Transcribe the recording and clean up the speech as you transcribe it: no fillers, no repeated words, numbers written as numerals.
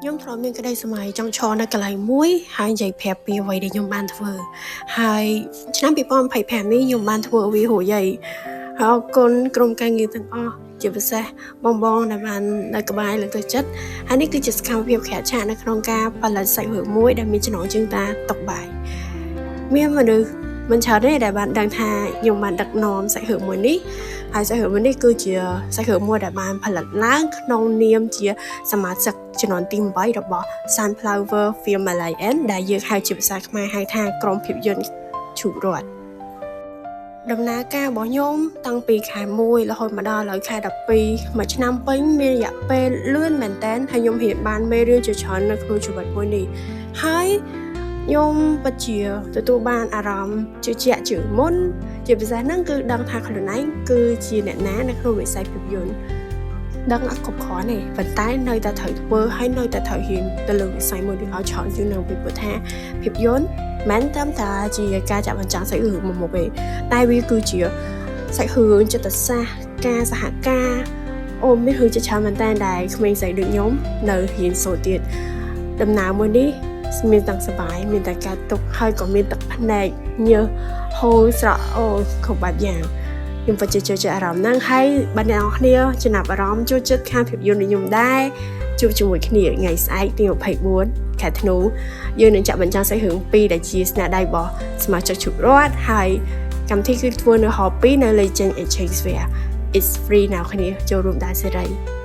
ខ្ញុំធ្លាប់មានក្តីស្រមៃចង់ឈរនៅកន្លែងមួយហើយនិយាយប្រាប់ពីអ្វីដែលខ្ញុំបានធ្វើហើយឆ្នាំ2025នេះខ្ញុំបានធ្វើវារួចហើយហើយអរគុណក្រុមការងារទាំងអស់ជាពិសេសបងបងដែលបាននៅក្បែរលើកទឹកចិត្តហើយនេះគឺជាសកម្មភាពក្រាបឆាកនៅក្នុងការផលិតសាច់រឿងមួយដែលមានចំណងជើងថាតុកបាយមានមនុស្សមិនច្រើនទេដែលបានដឹងថាខ្ញុំបានដឹកនាំសាច់រឿងមួយនេះហើយសាច់រឿងមួយនេះគឺជាសាច់រឿងមួយដែលបានផលិតឡើងក្នុងនាមជាសមាជិកជំនាន់ទី8របស់ Sunflower Film Alliance ដែលយើងហៅជាភាសាខ្មែរហៅថាក្រុមភាពយន្តឈូករ័ត្នដំណើរការរបស់ខ្ញុំតាំងពីខែ1រហូតមកដល់ឥឡូវខែ12មួយឆ្នាំពេញមានរយៈពេលលឿនមែនតើហើយខ្ញុំរៀនបានមេរៀនជាច្រើននៅក្នុងជីវិតមួយនេះហើយខ្ញុំពិតជាទទួលបានអារម្មណ៍ជឿជាក់ជាងមុនជាពិសេសហ្នឹងគឺដឹងថាខ្លួនឯងគឺជាអ្នកណានៅក្នុងវិស័យភាពយន្តដឹងអត់គ្រប់គ្រាន់ទេប៉ុន្តែនៅតែត្រូវធ្វើហើយនៅតែត្រូវហ៊ានទៅលើវិស័យមួយនេះឲ្យច្រើនជាងនឹងពីព្រោះថាភាពយន្តមិនត្រឹមតែជាការចាក់បញ្ចាំងសាច់រឿងមួយមុខទេតែវាគឺជាសាច់រឿងចិត្តសាស្ត្រការសហការអូមានរឿងជាច្រើនមែនតើដែលក្មេងស្រីដូចខ្ញុំនៅរៀនសូត្រទៀតដំណើរមួយនេះមានទាំងសប្បាយមានតែការទុកហើយក៏មានទឹកភ្នែកញើសហូរស្រក់អូគ្រប់បែបយ៉ាងខ្ញុំពិតជាចូលចិត្តអារម្មណ៍ហ្នឹងហើយបើអ្នកនរគ្នាចំណាប់អារម្មណ៍ចូលចិត្តខាងភាពយន្តដូចខ្ញុំដែរជួបជាមួយគ្នាថ្ងៃស្អែកទី24ខែធ្នូយើងនឹងចាក់បញ្ចាំងសាច់រឿងពីរដែលជាស្នាដៃរបស់សមាជិកជុករ័ត្នហើយកម្មវិធីគឺធ្វើនៅ Hall 2នៅ Legend Exchange Square. It's free អ្នកគ្នាចូលរួមដែរសេរី។